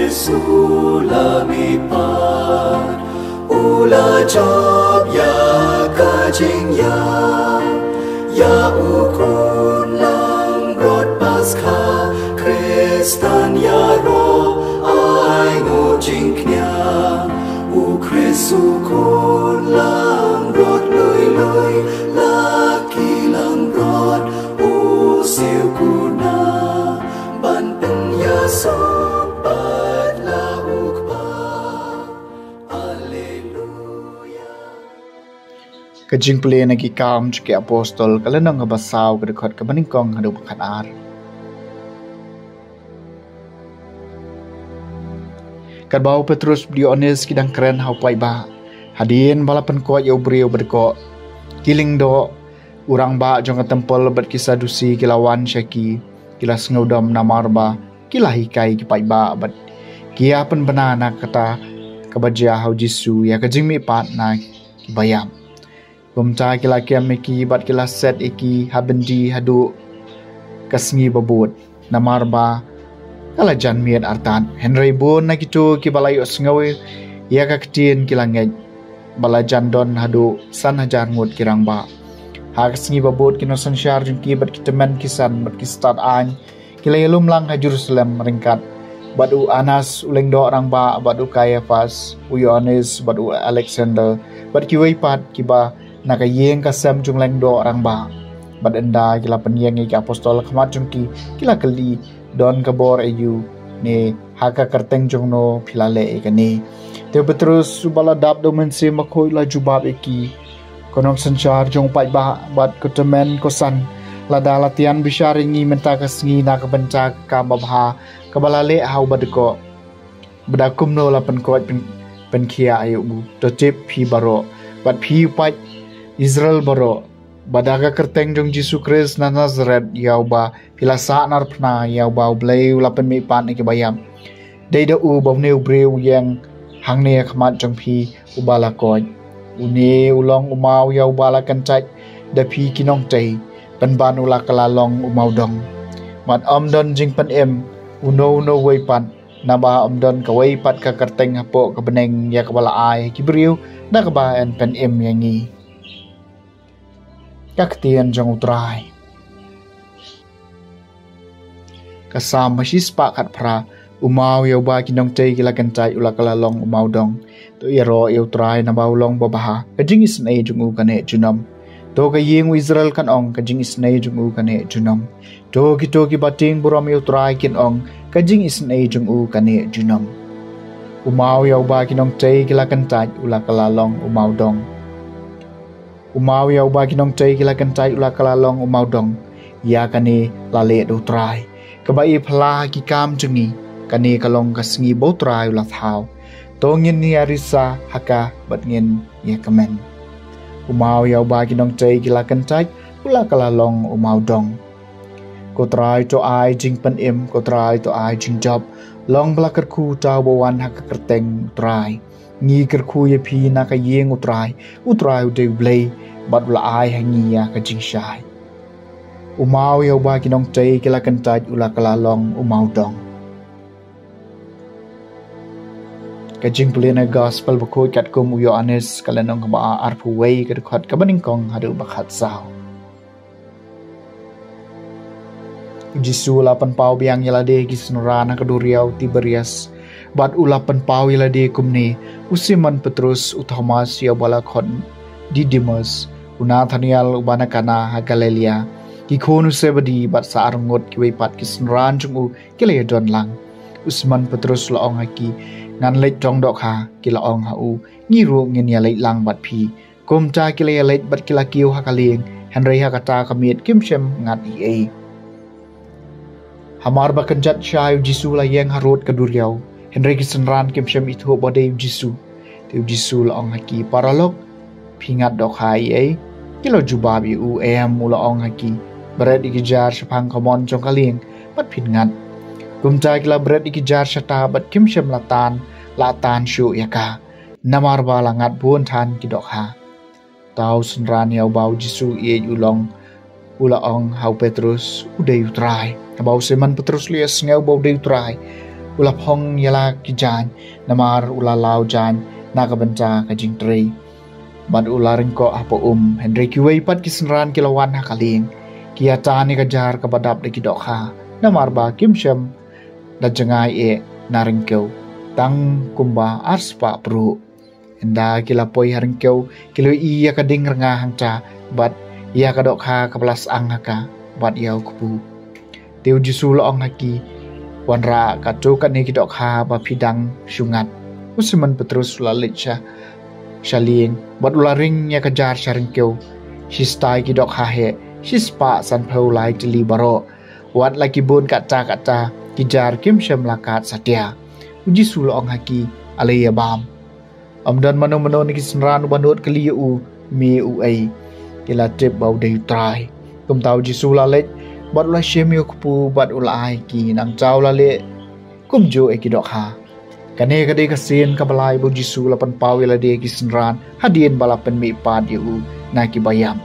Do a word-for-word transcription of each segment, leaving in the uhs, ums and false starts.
Jesu la mihpat, u la jop ïa ka jingïap, ïa u khun langbrot Paskha, Khristan ïaroh ai nguh jingkñia, u Khrist u khun langbrot lui lui, la ki langbrot u siew kuna, ban pynïasuk pat la u Kpa. Alleluia. Ka jingpule na Ki Kam jong ki Apostol, ka lynnong kaba saw, ka dkhot kaba nyngkong haduh ba khatar. Katba u Petrus bad u Ïoannis ki dang kren ha u paidbah, hadien ba la pynkoit ïa u briew ba dkoh, ki lyngdoh, u rangbah jong ka templ bad ki Sadusi ki la wan sha ki, ki la sngewdom namar ba ki la hikai ki paidbah bad ki ïa pynbna na kata kaba jia ha u Jisu ïa ka jingmihpat na ki baïap. Kumta ki la kem ïa ki bad ki la set ïa ki ha byndi haduh ka sngi ba bud, namar ba ka la jan miet artat. Hynrei bun na kito kiba la ïohsngew ïa ka ktien ki la ngeit, ba la jan don haduh san hajar ngut ki rangbah. Ha ka sngi ba bud ki nongsynshar jong ki bad ki tymmen ki san bad ki stad aiñ ki la ïalum lang ha Jerusalem ryngkat bad u Annas u lyngdoh rangbah bad u Kaiaphas, u Ïoannis bad u Aleksander bad kiwei pat kiba na ka ïing ka sem jong u lyngdoh rangbah. Bad ynda ki la pynïeng ïa ki apostol ha khmat jong ki, ki la kylli, don ka bor aïu ne ha ka kyrteng jong no phi la leh ïa kane? Te u Petrus uba la dap da u Mynsiem Bakhuid u la jubab ïa ki, ko nongsynshar jong u paidbah bad ko tymmen ko san, lada la tian bishar ïa ngi mynta ka sngi na ka bynta ka kam babha kaba la leh ha uba dkoh, ba da kumno la pynkoit pyn, pynkhiah ïa u, to tip phi baroh bad phi u paid Israel baroh, ba da ka kyrteng jong u Jisu Khrist na Nasareth ïa uba phi la sahnarphna, ïa uba U Blei u la pynmihpat na ki baïap, dei da u ba une u briew u ïeng hangne ha khmat jong phi uba la koit. Une u long u maw ïa uba la kyntait da phi ki nongtei, pynban u la kylla long u mawdong. Bad ym don jingpynim uno uno uwei pat, naba ym don kawei pat ka kyrteng hapoh ka bneng ïa kaba la ai ha ki briew da kaba yn pynim ïa ngi. Ka ktien jong U Trai. Ka Salm ba shispah khatphra. U maw ïa uba ki nongtei ki la kyntait u la kylla long u mawdong. To ïaroh ïa U Trai naba u long babha, ka jingisynei jong u ka neh junom. To ka ïing u Israel kan ong, ka jingisynei jong u ka neh junom. To kito kiba tieng burom ïa U Trai kin ong, ka jingisynei jong u ka neh junom. U maw ïa uba ki nongtei ki la kyntait u la kylla long u mawdong. U maw ïa uba ki nongtei ki la kyntait u la kylla long u mawdong. Ïa kane la leh da U Trai, kaba i phylla ha ki kam jong ngi. Kane ka long ka sngi ba U Trai u la thaw. To ngin ïa risa ha ka bad ngin ïa kmen. U maw ïa uba ki nongtei ki la kyntait u la kylla long u mawdong. Ko Trai to ai jingpynim, ko Trai to ai jingjop. Long ba la kyrkhu uta uba wan ha ka kyrteng U Trai. Ngi kyrkhu ïa phi na ka ïing U Trai. U Trai u dei U Blei bad u la ai ha ngi ïa ka jingshai. U maw ïa uba ki nongtei ki la kyntait u la kylla long u mawdong. Ka jingpule na Gospel Bakhuid katkum u Ïoannis, ka lynnong kaba arphew wei, ka dkhot kaba nyngkong haduh ba khatsaw. U Jisu u la pynpaw biang ïa lade ha ki synran ha ka duriaw Tiberias, bad u la pynpaw ïa lade kumne: u Simon Petrus, u Thomas ïa uba la khot Didimus, u Nathanael uba na Kana ha Galilea, ki khun u Sebedi bad sa arngut kiwei pat ki synran jong u ki la ïadon lang. U Simon Petrus u la ong ha ki: Ngan leit tong dohkha. Ki la ong ha u: Ngi ruh ngin ïaleit lang bad phi. Kumta ki la ïaleit bad ki la kiew ha ka lieng, hynrei ha kata ka miet kim shym ngat ei ei. Hamar ba kynjat shai u Jisu u la ïeng harud ka duriaw, hynrei ki synran kim shym ithuh ba dei u Jisu. Te u Jisu u la ong ha ki: Paralok, phi ngat dohkha ei ei? Ki la jubab ïa u: Em. U la ong ha ki: Bret ïa ki jar shaphang ka mon jong ka lieng bad phin ngat. Kumta ki la bret ïa ki jar shata bad kim shym la tan, la tan shuh ïa ka, namar ba la ngat bun than ki dohkha. Uta u synran ïa uba u Jisu u ïeit u long, u la ong ha u Petrus: U dei u Trai. Haba u Simon Petrus u la ïohsngew ba u dei u Trai, U la phong ïa la ki jaiñ, namar u la law jaiñ na ka bynta ka jingtrei. Bad u la ryngkoh ha pa'um, hynrei kiwei pat ki synran ki la wan ha ka lieng, ki ïa tan ïa ka jar kaba dap da ki dohkha, namar ba kim shym da jngai eh na ryngkew, tang kumba ar spah pruh. Ynda ki la poi ha ryngkew, ki la ïohi ïa ka ding rnga hangta, bad ïa ka dohkha kaba la syang ha ka, bad ïa u kpu. Te u Jisu u la ong ha ki, wanrah katto katne ki dohkha ba phi dang shu ngat. U Simon Petrus u la leit sha, sha lieng, bad u la ring ïa ka jar sha ryngkew. Shi stai ki dohkha heh, shi spah sanphew lai tylli baroh. Wat la ki bun katta katta, ki jar kim shym la kat satia. U Jisu u la ong ha ki, ale ïa bam. Ym don mano mano na ki synran uba nud kylli ïa u, me uei. Ki la tip ba u dei u Trai. Kumta u Jisu u la leit, bad u la shim ïa u kpu, bad u la ai ki, nangta u la leh kumjuh ïa ki dohkha. Kane ka dei ka sien kaba lai ba u Jisu u la pynpaw ïa lade ïa ki synran, hadien ba la pynmihpat ïa u na kiba ïap.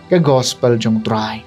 Ka Gospel jong u Trai.